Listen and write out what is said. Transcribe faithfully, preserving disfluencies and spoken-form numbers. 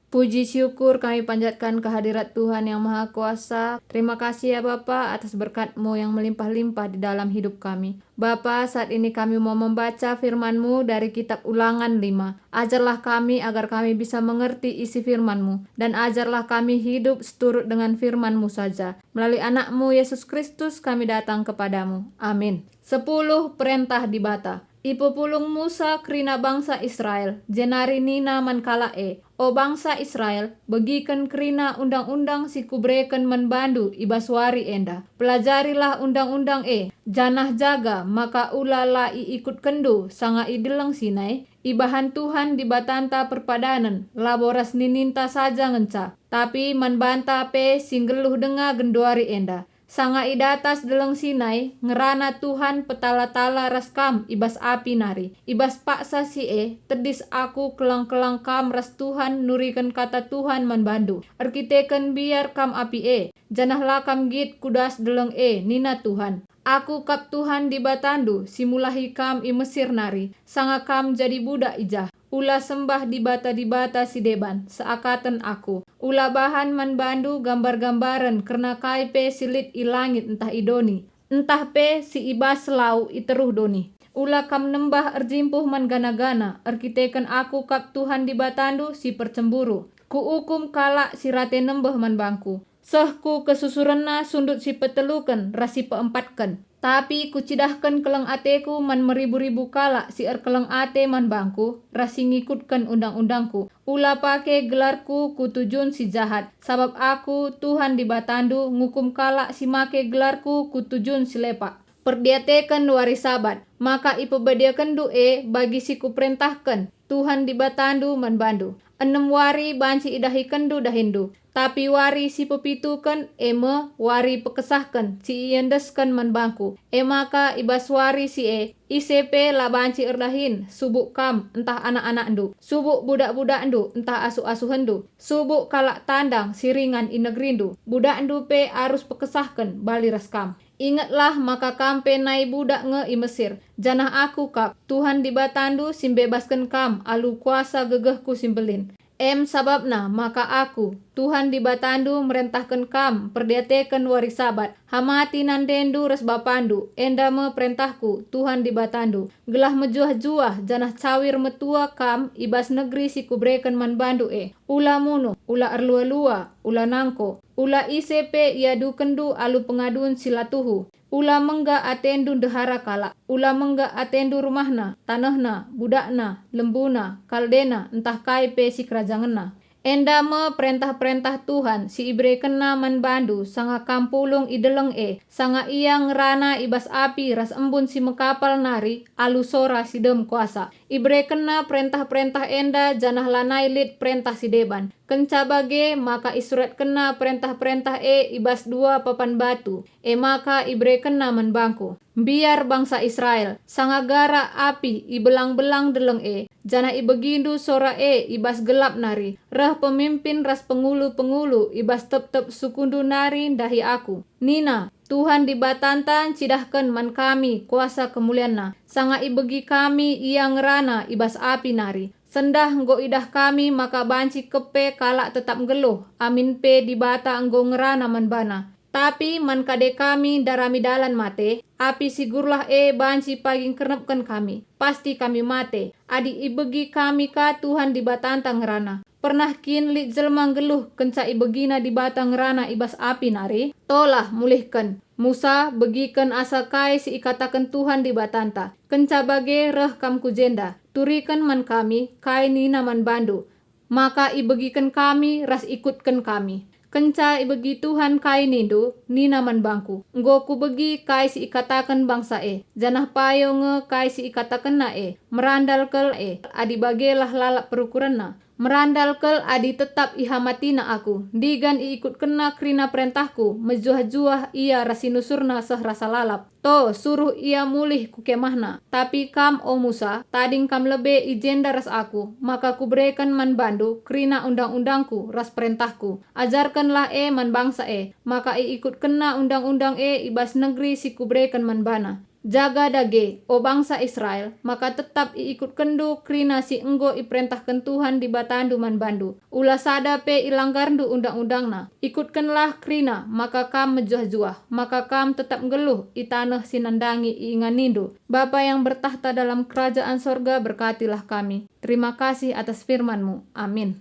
Puji syukur kami panjatkan ke hadirat Tuhan Yang Maha Kuasa. Terima kasih ya Bapa atas berkat-Mu yang melimpah-limpah di dalam hidup kami. Bapa, saat ini kami mau membaca firman-Mu dari kitab Ulangan lima. Ajarlah kami agar kami bisa mengerti isi firman-Mu, dan ajarlah kami hidup seturut dengan firman-Mu saja. Melalui Anak-Mu, Yesus Kristus, kami datang kepada-Mu. Amin. Sepuluh Perentah Dibata. Ipepulung Musa kerina bangsa Israel, jenari nina man kalak e, "O bangsa Israel, begiken kerina undang-undang si kubereken man bandu i bas wari enda. Pelajarilah undang-undang e, janah jaga maka ula la iikutkenndu sanga i Deleng Sinai. Ibahan Tuhan Dibatanta perpadanen, labo ras nininta saja ngenca, tapi man banta pe si nggeluh denga genduari enda. Sanga i datas Deleng Sinai, ngerana Tuhan petala-tala ras kam i bas api nari. I bas paksa si e, tedis aku kelang-kelang kam ras Tuhan nuriken kata Tuhan man bandu, erkiteken mbiar kam api e, janah la kam nggit ku das deleng e," nina Tuhan. "Aku kap Tuhan Dibatandu si mulahi kam i Mesir nari, sanga kam jadi budak i jah. Ula sembah dibata-dibata si deban, seakaten Aku. Ula bahan man bandu gambar-gambaren kerna kai pe si lit i langit ntah i doni, ntah pe si i bas lau i teruh doni. Ula kam nembah erjimpuh man gana-gana, erkiteken Aku kap Tuhan Dibatandu si percemburu. Kuukum kalak si rate nembeh man bangKu. Seh ku kesusurenna sundut si peteluken ras si peempatken. Tapi Kucidahken keleng ateKu man meribu-ribu kalak si erkeleng ate man bangKu ras si ngikutken undang-undangKu. Ula pake gelarKu ku tujun si jahat, sabap Aku, Tuhan Dibatandu, ngukum kalak si make gelarKu ku tujun si lepak. Perdiateken wari Sabat, maka ipebadiakenndu e bagi si Kuperentahken, Tuhan Dibatandu, man bandu. Enem wari banci idahikenndu dahinndu, tapi wari si pepituken, e me wari pekesahken si iendesken man bangKu. E maka i bas wari si e, ise pe la banci erdahin, subuk kam ntah anak-anakndu, subuk budak-budakndu ntah asuh-asuhenndu, subuk kalak tandang si ringan i negerindu. Budakndu pe arus pekesahken bali ras kam. Ingetlah maka kam pe nai budak nge i Mesir, janah Aku kap, Tuhan Dibatandu, si mbebasken kam alu kuasa gegehKu si mbelin. Em sabapna maka Aku, Tuhan Dibatandu, merentahken kam perdiateken wari Sabat. Hamati nandendu ras bapandu, enda me perentahKu, Tuhan Dibatandu, gelah mejuah-juah janah cawir metua kam i bas negeri si Kubereken man bandu e. Ula munuh, ula erlua-lua, ula nangko, ula ise pe iadukenndu alu pengadun si la tuhu. Ula mengga atendu ndehara kalak, ula mengga atendu rumahna, tanehna, budakna, lembuna, kaldena, ntah kai pe sikerajangenna. Enda me perentah-perentah Tuhan si iberekenNa man bandu sanga kam pulung i deleng e, sanga Ia ngerana i bas api ras embun si mekapal nari alu sora si dem kuasa. IberekenNa perentah-perentah enda janah lanai lit perentah si deban. Kenca bage maka isuratkenNa perentah-perentah e i bas dua papan batu, e maka iberekenNa man bangku. Mbiar bangsa Israel, sanga gara api i belang-belang deleng e, janah ibegindu sora e i bas gelap nari, reh pemimpin ras pengulu-pengulu i bas tep-tep sukundu nari ndahi aku. Nina, "Tuhan Dibatanta ncidahken man kami kuasa kemulianNa, sanga ibegi kami Ia ngerana i bas api nari. Sendah enggo idah kami maka banci kepe kalak tetap nggeluh, amin pe Dibata enggo ngerana man bana. Tapi man kade kami ndarami dalan mate, api si gurlah e banci pagi ngkernepken kami. Pasti kami mate, adi ibegi kami ka Tuhan Dibatanta ngerana. Pernah kin lit jelma nggeluh kenca ibegina Dibata ngerana i bas api nari? Tolah, mulihken! Musa, begiken asa kai si ikataken Tuhan Dibatanta. Kenca bage reh kam ku jenda, turiken man kami kai nina man bandu, maka ibegiken kami ras ikutken kami. Kenca ibegi Tuhan kai nindu, nina man bangku, 'Enggo kubegi kai si ikataken bangsa e, janah payo nge kai si ikatakenna e. Merandal kal e, adi bagelah lalap perukurenna. Merandal kal adi tetap ihamatina aku, ndigan iikutkenna kerina perentahku, mejuah-juah ia ras si nusurna seh rasa lalap. To, suruh ia mulih ku kemahna. Tapi kam, o Musa, tading kam lebe i jenda ras aku, maka kubereken man bandu kerina undang-undangku ras perentahku. Ajarkenlah e man bangsa e, maka iikutkenna undang-undang e i bas negeri si kubereken man bana. Jaga dage, o bangsa Israel, maka tetap iikutkenndu kerina si enggo iperentahken Tuhan Dibatandu man bandu. Ula sada pe ilanggarndu undang-undangna. Ikutkenlah kerina, maka kam mejuah-juah, maka kam tetap nggeluh i taneh si nandangi iinganindu. Bapa yang bertakhta dalam kerajaan sorga, berkatilah kami. Terima kasih atas firman-Mu. Amin.